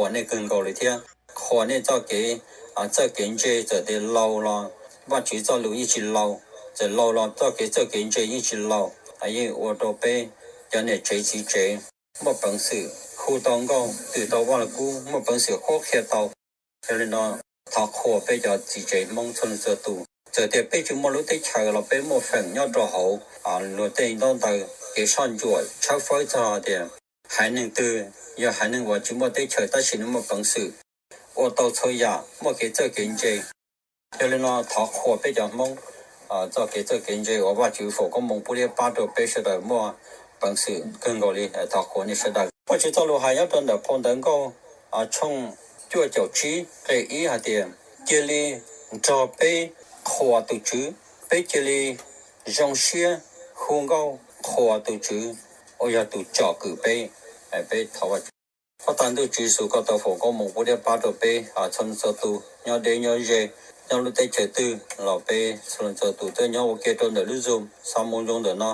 qhuas nej kawg nkaus li thiab. Qhuas nej txoj kev txawj kev ntse, txawm tias laus los Vajtswv txoj lus yeej tsis laus, txawm laus los txoj kev txawj kev ntse yeej tsis laus, yeej ua rau peb cov niam tsev txiv tsev muaj peev xwm hu tau nkauj, twm tau Vaj Lug Kub, muaj peev xwm qhuab qhia tau. Yog li no, thov qhuas peb cov txiv tsev Hmoob txhua leej txhua tus, txawm tias peb tsis muaj lub teb chaws los peb muaj feem nyob rau hauv luag tej ntaub ntawv, kev soj ntsuam tshawb fawb txog tias haiv neeg twg yog haiv neeg uas tsis muaj teb chaws tab sis nws muaj peev xwm ua tau txhua yam, muaj kev txawj kev ntse. Yog li no, thov qhuas peb cov Hmoob txoj kev txawj kev ntse uas Vajtswv foom koob hmoov pub thiab pab rau peb sawv daws muaj peev xwm kawg nkaus li. Thov qhuas nej sawv daws. Vajtswv txoj lus hais nyob rau ntawm phau Ntawv Nkauj tshooj cuaj caum tsib nqe ib hais tias, cia li nrog peb qhuas tus Tswv, peb cia li zoo siab hu nkauj qhuas tus Tswv uas yog tus tsom kwm peb. Peb thov Huab Tais Ntuj Tswv Yexus, koj tau foom koob hmoov pub thiab pab rau peb txhua leej txhua tus nyob deb nyob ze, nyob lub teb chaws twg los peb txhua leej txhua tus tuaj nyob ua ke rau ntawm lub Zoom xa moo zoo ntawm no,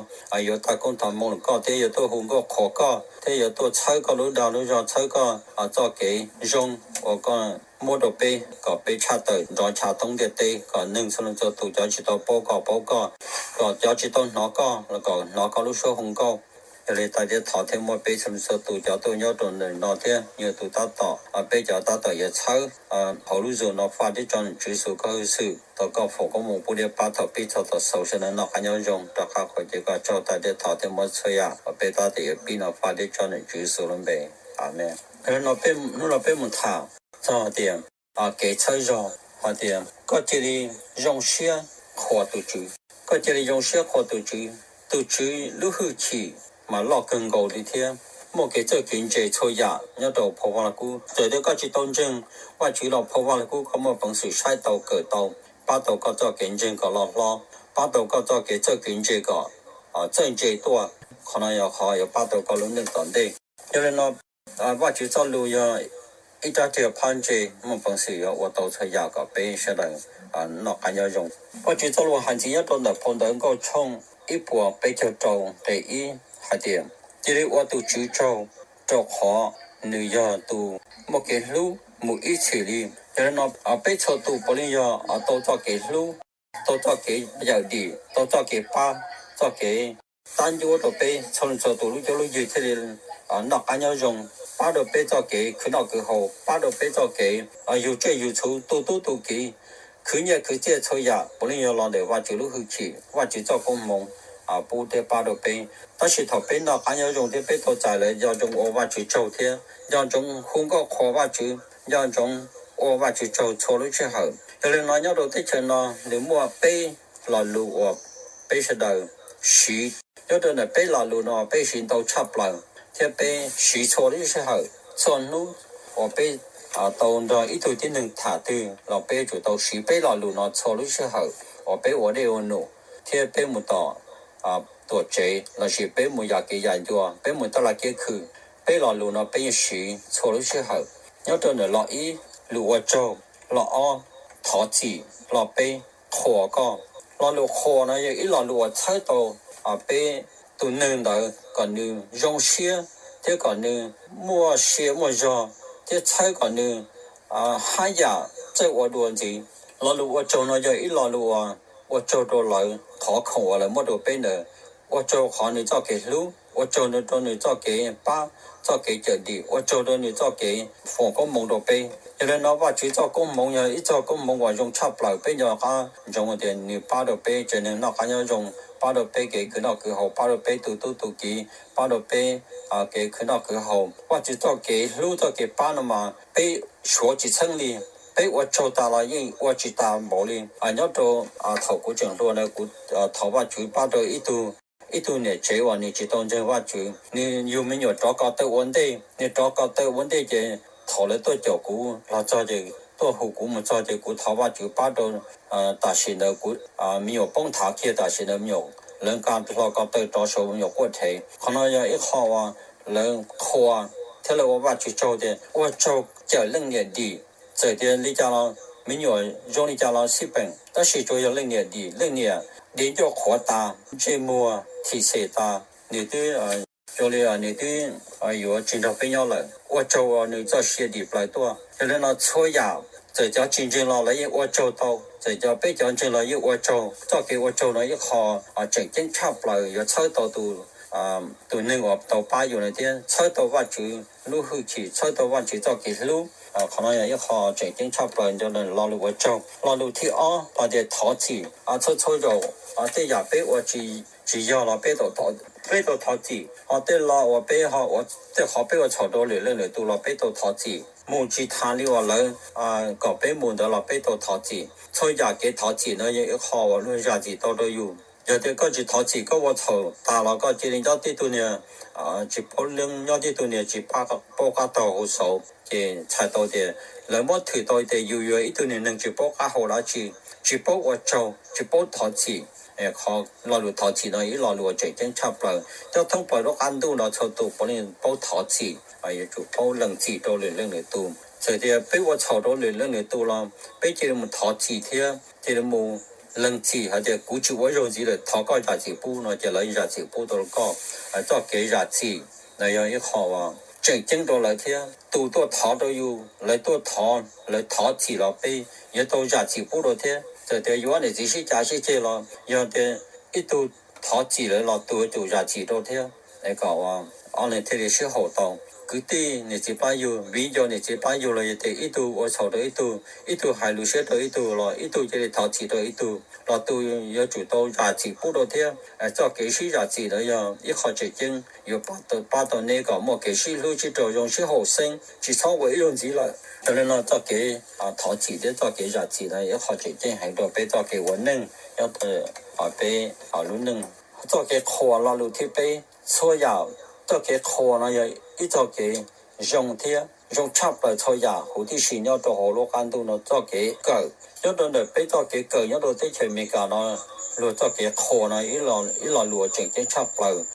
yuav tag koob tag moo rau koj thiab yuav tuaj hu nkauj qhuas koj thiab yuav tuaj txhawb koj lub dag lub zog, txhawb koj txoj kev zoo uas koj muab rau peb kom peb tshaj tawm nrov ncha thoob ntiaj teb, kom neeg txhua leej txhua tus cov tsis tau paub koj paub koj, kom cov tsis tau hnov koj los kom hnov koj lub suab hu nkauj. Yog li tais thiab thov thiab muab peb txhua leej txhua tus cov tuaj nyob rau ntawm no thiab yog tus tab tom, peb cov tab tom yuav txhawb hauv lub Zoom no faj thiab tso nws Tswv Yexus koj hwj xwm tau koj foom koob hmoov pub thiab pab thaum pib txog thaum xaus sawv daws noj qab nyob zoo rov qab qhuas ces koj tsaug tais thiab thov thiab muab txhua yam uas peb tab tom yuav pib no faj thiab tso nws Tswv Yexus lub npe. Amees. Hnub no peb mus tham txog hais tias kev txhawb zog hais tias koj cia li zoo siab qhuas tus Tswv, koj cia li zoo siab qhuas tus Tswv. Tus Tswv lub hwj chim mas loj kawg nkaus li thiab muaj kev txawj kev ntse txhua yam nyob rau phau Vaj Lug Kub. Txawm tias koj tsis tau ntseeg Vajtswv los phau Vaj Lug Kub koj muaj peev xwm saib tau kawm tau, pab tau koj txoj kev ntseeg kom loj hlob, pab tau koj txoj kev txawj kev ntse kom txawj ntse tuaj. Qhov no yog qhov yuav pab tau koj lub neej tom ntej. Yog li no, Vajtswv txoj lus yog ib rab riam phab ntse muaj peev xwm yuav ua tau txhua yam kom peb sawv daws noj qab nyob zoo. Vajtswv txoj lus hais ntxiv nyob rau ntawm phau Ntawv Nkauj tshooj ib puas peb caug rau nqe ib hais tias, cia li ua tus Tswv tsaug rau qhov nws yog tus muaj kev hlub mus ib txhis li. Yog li no, peb txhua tus puav leej yog tau txoj kev hlub, tau txoj kev yawm dim, tau txoj kev pab, txoj kev tab ncuab rau peb txhua leej txhua tus lub cuab lub yig thiaj li noj qab nyob zoo, pab rau peb txoj kev khwv noj khwv haus, pab rau peb txoj kev yug tsiaj yug txhu, tu tub tu kiv, khwv nyiaj khwv txiaj txhua yam puav leej yog los ntawm Vajtswv lub hwj chim, Vajtswv txoj koob hmoov pub thiab pab rau peb. Tab sis thaum peb noj qab nyob zoo thiab peb tau txais lawm, nco ntsoov ua Vajtswv tsaug thiab nco ntsoov hu nkauj qhuas Vajtswv, nco ntsoov ua Vajtswv tsaug txhua lub sij hawm. Yog li no nyob rau teb chaws no nws muaj peb lo lus uas peb sawv daws siv. Nyob rau ntawm peb lo lus no peb siv ntau tshaj plaws thiab peb siv txhua lub sij hawm. Txhua hnub uas peb tau nrog ib tug tib neeg tham twg los peb yuav tsum tau siv peb lo lus no txhua lub sij hawm uas peb ua dej ua num thiab peb mus tom tuam tsev lossis peb mus yam kev yam ncua, peb mus taj laj kiab khw, peb lo lus no peb yeej siv txhua lub sij hawm. Nyob rau ntawm lo ib, lus ua tsaug, lo ob, thov txim, lo peb, qhuas koj. Lo lus qhuas no yog ib lo lus uas txhawb tau peb tus neeg ntawd kom nws zoo siab thiab kom nws muaj sia muaj zog thiab txhawb kom nws haj yam txawj ua dua ntxiv. Lo lus ua tsaug no yog ib lo lus uas ua tsaug rau lawv qhov khoom uas lawv muab rau peb ntawd, ua tsaug qhov nws txoj kev hlub, ua tsaug rau nws txoj kev pab, txoj kev cawm dim, ua tsaug rau nws txoj kev foom koob hmoov rau peb. Yog li no Vajtswv txoj koob hmoov yog ib txoj koob hmoov uas zoo tshaj plaws, peb nco qab ntsoov tias nws pab rau peb tsev neeg noj qab nyob zoo, pab rau peb kev khwv noj khwv haus, pab rau peb tu tub tu kiv, pab rau peb kev khwv noj khwv haus. Vajtswv txoj kev hlub txoj kev pab no mas peb suav tsis txheeb li, peb ua tsaug tas los yeej ua tsis tas npaum li. Nyob rau thaum kuv tseem hluas na kuv thov Vajtswv pab rau ib tug, ib tug niam tsev uas nws tsis tau ntseeg Vajtswv, nws yug me nyuam rov ko taw ua ntej, nws rov ko taw ua ntej ces thaum lawv tuaj caum kuv los txog ces tuaj hu kuv mus txog ces kuv thov Vajtswv pab rau tam sim ntawd kuv me nyuam poob thav kiag, tam sim ntawd me nyuam lawv nqa hlo ko taw rov saud me nyuam quaj rhev. Qhov no yog ib qho uas lawv qhuas thiab lawv ua Vajtswv tsaug tias ua tsaug cawm leej niam dim. Txawm tias li cas los me nyuam zoo li cas los xij peem, tab sis tsuas yog leej niam dim, leej niam di ncauj qhuav tas, ntsej muag thim xem tas, nws twb zoo li nws twb yuav tsis nrog peb nyob lawm. ua tsaug nws txoj sia dim plaws tuaj. Yog li no txhua yam txawm cov tsis ntseeg los lawv yeej ua tsaug tau, txawm cov peb cov ntseeg los yeej ua tsaug. Txoj kev ua tsaug no ib qho tseem ceeb tshaj plaws yuav txhawb tau tus neeg uas tau pab yus na thiab txhawb tau Vajtswv lub hwj chim, txhawb tau Vajtswv txoj kev hlub. Qhov no yog ib qho tseem ceeb tshaj plaws rau lo lus ua tsaug. Lo lus thib ob hais tias thov txim. Txhua txhua zaus tej yam peb ua tsis yog los peb tau thov txim, ho tej lo uas peb, tej qhov peb ua txhaum rau lwm leej lwm tus los peb tau thov txim. Mus tsis tas li uas lawv kom peb mus ntawd los peb tau thov txim. Txhua yam kev thov txim no yog ib qho uas luag zam txim tau rau yus. Yog tias koj tsis thov txim, koj ua txhaum tas los koj cia li nyob tib tug niag tsis paub leej, nyob tib tug niag tsis paub qab taug hauv xauv, ces txhais tau tias lawv muab thwm tau tias yus yog ib tug niag neeg tsis paub qab hau dab tsi, tsis paub ua tsaug, tsis paub thov txim. Qhov lo lus thov txim no ib lo lus uas tseem ceeb tshaj plaws. Nyob thoob plaws lub qab ntuj no txhua tus puav leej paub thov txim, yuav tsum paub lees txim rau lwm leej lwm tus. Txawm tias peb ua txhaum rau lwm leej lwm tus los peb cia li mus thov txim thiab cia li mus lees txim hais tias kuv tsis ua zaug ntxiv lawm, thov koj zam txim pub no ces lawv zam txim pub tau rau koj. Txoj kev zam txim no yog ib qho uas tseem ceeb rau lawv thiab. Tus tuaj thov rau yus, lawv tuaj thov, lawv thov txim los peb yuav tau zam txim pub rau thiab. Txawm tias yus ob niam txiv sib cav sib ceg los yog tias ib tug thov txim lawm los tus yuav tsum zam txim rau thiab, kom ob leeg thiaj li sib haum tau. Kwv tij niam txiv pab yug, viv ncaus niam txiv pab yug los yog tias ib tug ua txhaum rau ib tug, ib tug hais lus siab rau ib tug los ib tug cia li thov txim rau ib tug los tus yuav tsum tau zam txim pub rau thiab. Txoj kev sib zam txim no yog ib qho tseem ceeb yuav pab tau neb kom muaj kev sib hlub sib raug zoo sib haum xeeb tsis txhob ua ib zaug ntxiv lawm. Yog li no txoj kev thov txim thiab txoj kev zam txim no ib qho tseem ceeb heev rau peb txoj kev ua neej nyob peb lub neej. Txoj kev qhuas lo lus thib peb, txhua yam txoj kev qhuas no yog ib txoj kev zoo thiab zoo tshaj plaws txhua yam huv tib si nyob rau hauv lub qab ntuj no. Txoj kev kawm nyob rau ntawm peb txoj kev kawm nyob rau teb chaws Amelikas no, luag txoj kev qhuas no ib lo lus tseem ceeb tshaj plaws.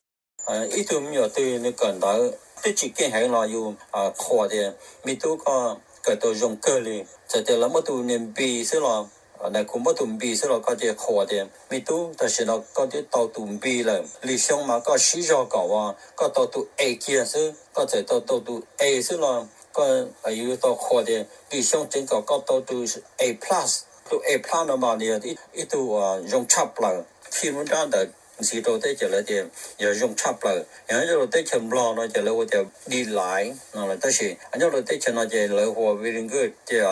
Ib tug me nyuam twg nws kawm ntawv twb tsis keej heev los yus qhuas tias me tub koj kawm tau zoo kawg li. Txawm tias lawv muab tus niag B xwb los, nais khu muab tus B xwb los koj cia li qhuas tias me tub tam sim no koj twb tau tus B lawm, lwm xyoo mas koj sib zog kom uas koj tau tus A kiag xwb. Koj txawm tau tau tus A xwb los koj yuav tau qhuas tias lwm xyoo tseev kom koj tau tus A plus. Tus A plus no mas nws yog ib tug uas zoo tshaj plaws khi lub nrab ntawd ntxiv rau teb chaws lawv tias yog zoo tshaj plaws. Yog nyob rau teb chaws Nplog no ces lawv hu tias D laiv no, tab sis nyob rau teb chaws no ces lawv hu ua very good. Ces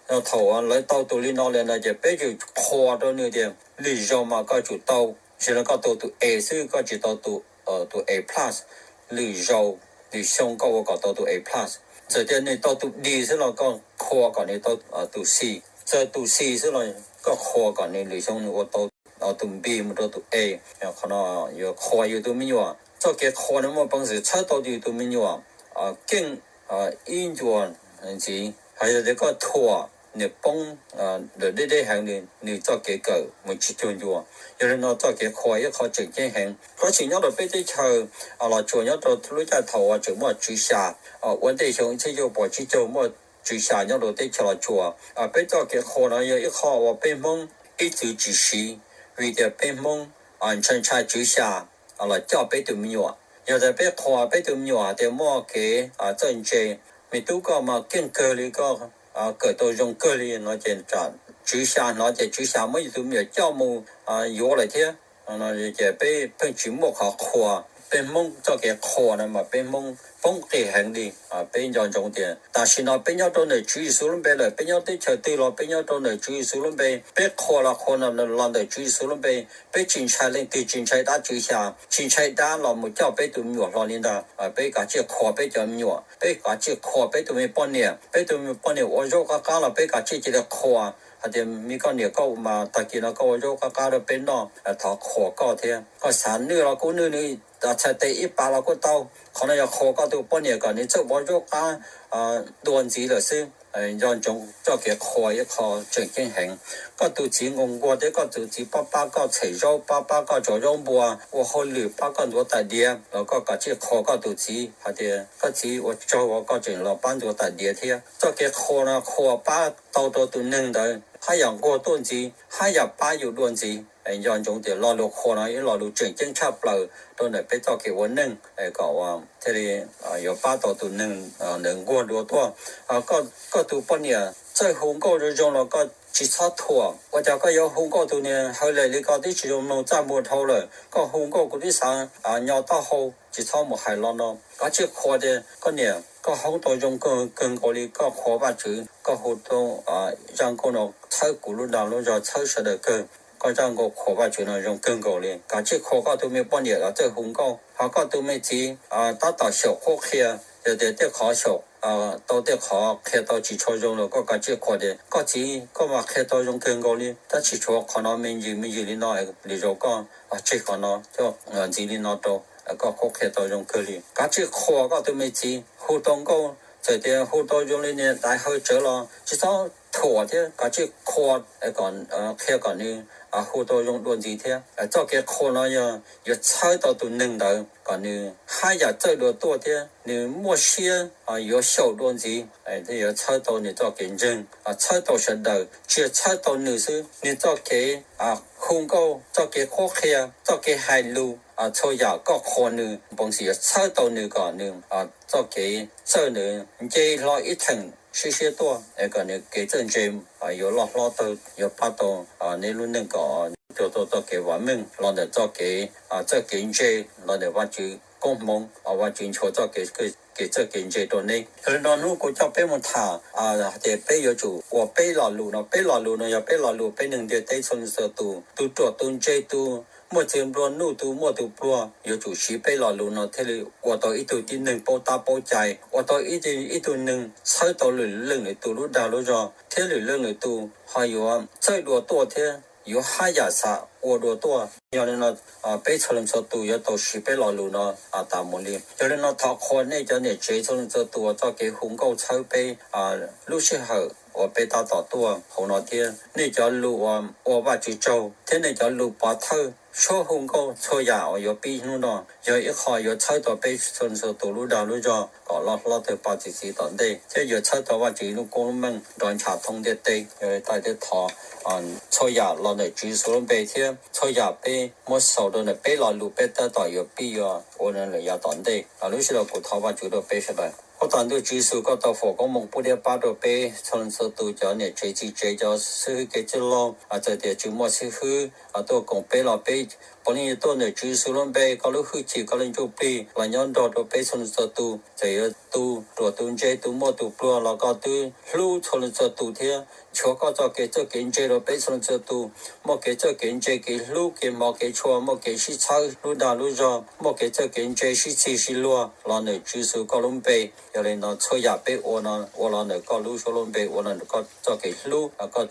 thaum lawv tau tus li no li no ces peb tsum qhuas rau nws tias lwm zaus mas koj tsum tau, tam sim no koj tau tus A xwb koj tsis tau tus A plus, lwm zaus, lwm xyoo koj ua kom tau tus A plus. Txawm tias nws tau tus D xwb los koj qhuas kom nws tau tus C. Txawm tus C xwb los koj qhuas kom nws lwm xyoo nws ua tau tus B mus rau tus A. Qhov no yuav qhuas yus tus me nyuam. Txoj kev qhuas no muaj peev xwm txhawb tau yus tus me nyuam keej ib ncua ntxiv. Hais yog tias koj thuam nws poob deb deb heev li, nws txoj kev kawm mus tsis cuag ncua. Yog li no txoj kev qhuas ib qho tseem ceeb heev, tab sis nyob rau peb teb chaws Los Tsuas nyob rau lub caij thaum uas tseem muaj tswv xya, ua ntej xyoo ib txhiab cuaj puas tsib caug muaj tswv xya nyob rau teb chaws Los Tsuas. Peb txoj kev qhuas no yog ib qho uas peb Hmoob ib txwm tsis siv, vim tias peb Hmoob ntshai ntshai tswv xya los coj peb tus me nyuam. Yog tias peb qhuas peb tus me nyuam hais tias muaj kev txawj ntse, me tub koj mas keej kawg li, koj kawm tau zoo kawg li no ces tswv xya hnov ces tswv xya muab yus tus me nyuam coj mus yuav lawm thiab. Ces peb pheej tsis muaj qhov qhuas. Peb Hmoob txoj kev qhuas no mas peb Hmoob poob qis heev li. Peb nco ntsoov tias tam sim no peb nyob rau ntawm Tswv Yexus lub npe lawm, peb nyob teb chaws twg los peb nyob rau ntawm Tswv Yexus lub npe, peb qhuas los qhuas los ntawm Tswv Yexus lub npe. Peb tsis ntshai leej twg, tsis ntshai dab tswv xya, tsis ntshai dab los mus coj peb tus me nyuam hlo li ntag. Peb kav tsij qhuas peb cov me nyuam, peb kav tsij qhuas peb tus me poj niam, peb tus me poj niam ua zaub qab qab los peb kav tsij cia li qhuas hais tias me koj niam, koj mas tag kis no koj ua zaub qab qab rau peb noj, thov qhuas koj thiab. Koj xav nwj los kuj nwj nws, txhais tes ib pas los kuj tau. Qhov no yog qhuas koj tus poj niam kom nws txawj ua zaub qab dua ntxiv lawm xwb. Nco ntsoov txoj kev qhuas ib qho tseem ceeb heev. Koj tus txiv nquag nquag thiab koj tus txiv pab pab koj txhem zaub, pab pab koj tso zaub npua, ua hauj lwm pab koj ntxuav tais diav los koj kav tsij qhuas koj tus txiv hais tias koj txiv ua tsaug uas koj tseem los pab ntxuav tais diav thiab. Txoj kev qhuas no qhuas pab tau rau tus neeg ntawd, haj yam nquag tuaj ntxiv, haj yam pab yus dua ntxiv. Nco ntsoov tias lo lus qhuas no ib lo lus tseem ceeb tshaj plaws rau ntawm peb txoj kev ua neej kom thiaj li yuav pab tau tus neeg ntawd nquag dua tuaj. Koj tus poj niam txawj hu nkauj zoo zoo los koj tsis txhob thuam. Ua cas koj yuav hu nkauj tus niag hauj lwm li, koj twb tsis zoo mloog, txaj muag dhau lawm, koj hu nkauj kuv twb xav nyo taub hau, tsis txhob mus hais lo no. Koj tsis qhuas tias koj niam, koj hoob tau zoo kawg nkaus li, koj qhuas Vajtswv, koj hu tau zaj nkauj no txhawb kuv lub dag lub zog, txhawb sawv daws kawg. Koj zaj nkauj qhuas Vajtswv no zoo kawg nkaus li. Koj tsis qhuas koj tus me poj niam los txawj hu nkauj, ho koj tus me txiv tab tom xyaum qhuab qhia, yog tias tej qhov xyaum tau tej qhov qhia tau tsis tshua zoo los koj kav tsij qhuas tias koj txiv, koj mas qhia tau zoo kawg nkaus li, tab sis tshuav qhov no me ntsis me ntsis li no, lwm zaus koj tseg qhov no coj ntxiv li no rau, koj qhuab qhia tau zoo kawg li. Kav tsij qhuas koj tus me txiv, hu tau nkauj, txawm tias hu tau zoo li niag daiv hawv tsawv los tsis txhob thuam thiab, kav tsij qhuas, qhia kom nws hu tau zoo dua ntxiv thiab. Txoj kev qhuas no yog yuav txhawb tau tus neeg ntawd kom nws haj yam txawj dua tuaj thiab nws muaj siab yuav xyaum dua ntxiv, thiab yuav txhawb tau nws txoj kev ntseeg, txhawb tau sawv daws, tsis yog txhawb tau nws xwb. Nws txoj kev hu nkauj, txoj kev qhuab qhia, txoj kev hais lus, txhua yam koj qhuas nws, npoo xim yuav txhawb tau nws kom nws txoj kev txawj ntawd nce hlo ib theem sib siab tuaj, kom nws kev txawj ntse yuav loj hlob tawg, yuav pab tau neb lub neej kom tuag tau txoj kev vam meej los ntawm txoj kev txawj kev ntse, los ntawm Vajtswv koob hmoov, Vajtswv nchuav txoj kev txawj kev ntse rau neb. Yog li no hnub kuv coj peb mus tham tias peb yuav tsum ua peb lo lus no. Peb lo lus no yog peb lo lus peb neeg ntiaj teb txhua leej txhua tus, tus ruam tus ntse, tus muaj txiag nplua nuj, tus muaj tus pluag, yuav tsum siv peb lo lus no thiaj li ua tau ib tug tib neeg paub tab paub cai, ua tau ib tug neeg txhawb tau lwm leej lwm tus lub dag lub zog, thiab lwm leej lwm tus ho yuav txawj dua tuaj thiab yuav haj yam xav ua dua tuaj. Yog li no peb txhua leej txhua tus yuav tau siv peb lo lus no tas mus li. Yog li no thov qhuas nej cov niam tsev txhua leej txhua tus uas txoj kev hu nkauj txhawb peb lub sij hawm uas peb tab tom tuaj hauv no thiab. Nej cov lus uas ua Vajtswv tsaug thiab nej cov lus pov thawj suab hu nkauj txhua yam uas yuav pib hnub no yog ib qho yuav txhawb tau peb txhua leej txhua tus lub dag lub zog kom loj hlob tawg paj txi txiv tom ntej, thiab yuav txhawb tau Vajtswv lub koob lub meej nrov ncha thoob ntiaj teb. Yog li ntawd thiaj thov txhua yam los ntawm Tswv Yexus lub npe thiab txhua yam peb muab xaus rau ntawm peb lo lus peb tab tom yuav pib yuav ua lawm yav tom ntej. Lub sij hawm no kuv thov Vajtswv rau peb sawv daws. Huab Tais Ntuj Tswv Yexus, koj tau foom koob hmoov pub thiab pab rau peb txhua leej txhua tus cov niam tsev txiv tsev, cov xib hwb kev txwj laug, txawm tias tsis muaj xib hwb tuaj koom peb los peb puav leej yuav tuaj ntawm Tswv Yexus lub npe, koj lub hwj chim, koj lub ncauj plig los nyob nrog rau peb txhua leej txhua tus. Txawm yuav tus ruam tus ntse, tus muaj tus pluag los koj twb hlub txhua leej txhua tus thiab nchuav koj txoj kev txawj kev ntse rau peb txhua leej txhua tus, muaj kev txawj kev ntse, kev hlub, kev hmov kev tshua, muaj kev sib txhawb lub dag lub zog, muaj kev txawj kev ntse, sib txig sib luag los ntawm Tswv Yexus koj lub npe. Yog li no txhua yam peb ua no ua los ntawm koj lub suab lub npe, ua los ntawm koj txoj kev hlub, koj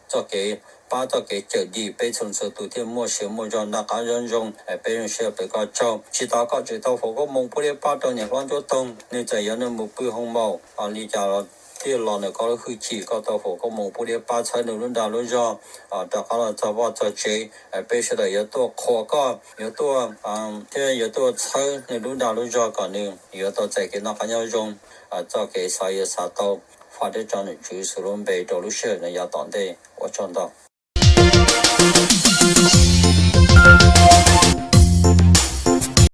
txoj kev pab, txoj kev cawm dim peb txhua leej txhua tus thiaj muaj sia muaj zog noj qab nyob zoo. Peb zoo siab peb koj tsaug, tsis tas koj tseem tau foom koob hmoov pub thiab pab rau niam hlob Ntsuab Toog, nws txawm yuav nws mus pw hoo maum li cas los thiaj los ntawm koj lub hwj chim, koj tau foom koob hmoov pub thiab pab txhawb nws lub dag lub zog rov qab los txog vaj txog tsev. Peb sawv daws yuav tuaj qhuas koj, yuav tuaj thiab yuav tuaj txhawb nws lub dag lub zog kom nws yuav tau txais kev noj qab nyob zoo, txoj kev xav yuav xav tau. Faj thiab tso ntawm Tswv Yexus lub npe rau lub sij hawm no yav tom ntej. Ua tsaug ntau.